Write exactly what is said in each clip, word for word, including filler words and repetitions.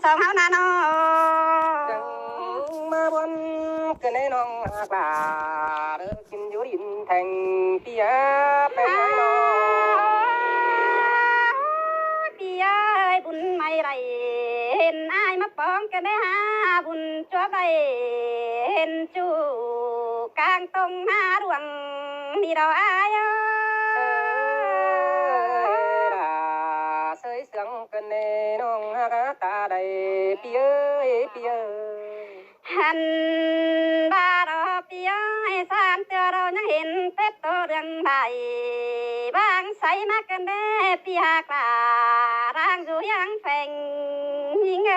Song hảư nả nó. Chắng ꞌmá bón ꞌcọ ꞌnị ꞌnọng ꞌhặc lả, đu kin dú đin théng ꞌpi ới, ꞌpéng ới nó. ꞌPi ới, bun ꞌmạy đảy hên ải ꞌmá pong ꞌcọ ꞌnị hả, bun ꞌchua đảy hên ꞌchu cang tông ꞌmá đuang ꞌnị đaư ải ới. Ơi, đa ꞌsới sương ꞌcọ ꞌnị ꞌnọng ꞌhặc ta đảy ꞌpi ới, ꞌpi ới. Hăn ꞌva ꞌló ꞌpi ới, san ꞌtưa ꞌló ꞌnhắng hên pét ꞌtô ꞌlương đảy bang sáy ꞌmá ꞌcọ ꞌnị ꞌpi ꞌhặc lả, đang dú ꞌhiếng pheng ꞌnhính ới.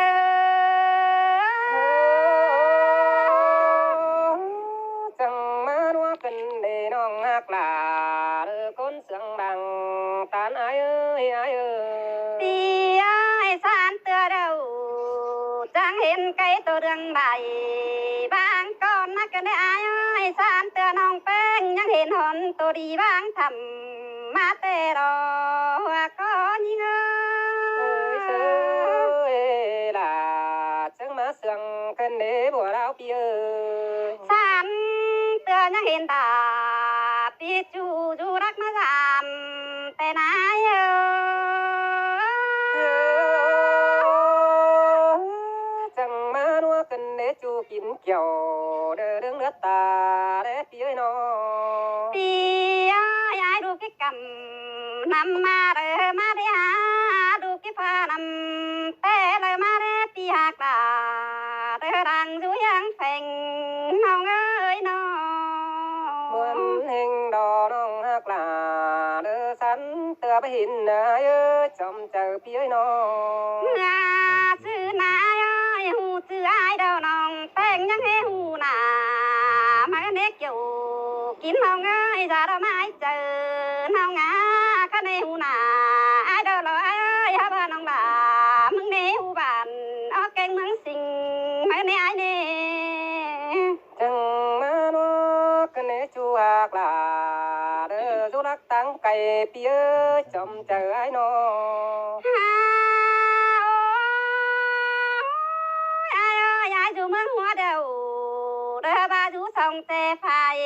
Chắng ꞌmá ꞌnua ꞌcọ ꞌnị ꞌnọng ꞌhặc lả, đu ꞌcốn sương đang tán ải ới, ải ới. ꞌPi ới, san ꞌtưa ꞌló chắng hên cáy ꞌtô ꞌlương đảy bang ꞌcốn ꞌmá ꞌcọ ꞌnị ải ới, san ꞌtưa ꞌnọng ꞌpéng ꞌnhắng hên hôn ꞌtô đi bang thăm ꞌmá ꞌtẹ ꞌló ꞌcọ ꞌnhính ới. Ơi, ơi, lả chắng ꞌmá sương ꞌcọ ꞌnị bua đao ꞌpi ới. San ꞌtưa ꞌnhắng hên ta ꞌpi ꞌchu dú lắc ꞌmá dăm ꞌtẹ nả ới. Chắng ꞌmá ꞌnua ꞌcọ ꞌnị ꞌchu kin kiẻo đu ꞌlương ꞌlứa ta đé ꞌpi ới ꞌnọ. ꞌPi ới, ải đu ꞌkí căm ꞌnặm ꞌmá đaư ꞌmá đé hả, đu ꞌkí pha ꞌnặm ꞌtẹ đaư ꞌmá đé ꞌpi ꞌhặc lả, đu đang dú ꞌhiếng pheng ꞌnọng ới ꞌnọ. Bun ꞌhêng đo ꞌnọng ꞌhặc lả, đu san ꞌtưa báu hên ải ới, chom chaư ꞌpi ới ꞌnọ. ꞌNhá sư nả ải ới, ꞌhụ sư ải đaư ꞌnọng ꞌpéng ꞌnhắng ꞌhế ꞌhụ nả. ꞌMá ꞌnị kiẻo kin ꞌnọng ới, da đo ꞌmá ải chaư ꞌnọng ꞌhá, ꞌcọ ꞌnị ꞌhụ nả ải đaư ꞌló ải ới, hák ꞌva ꞌnọng lả ꞌmướng ꞌnị ꞌhụ bản ók kéng ꞌmướng sing, ꞌmá ꞌnị ải ꞌnị. Chắng ꞌmá ꞌnua ꞌcọ ꞌnị ꞌchu ꞌhặc lả, đu dú lắc táng cay ꞌpi ới, chom chaư ải ꞌnọ. Hả, ôi, ải ơi, ải dú ꞌmướng ꞌhua đaư, đu ꞌva dú song ꞌtẹ phải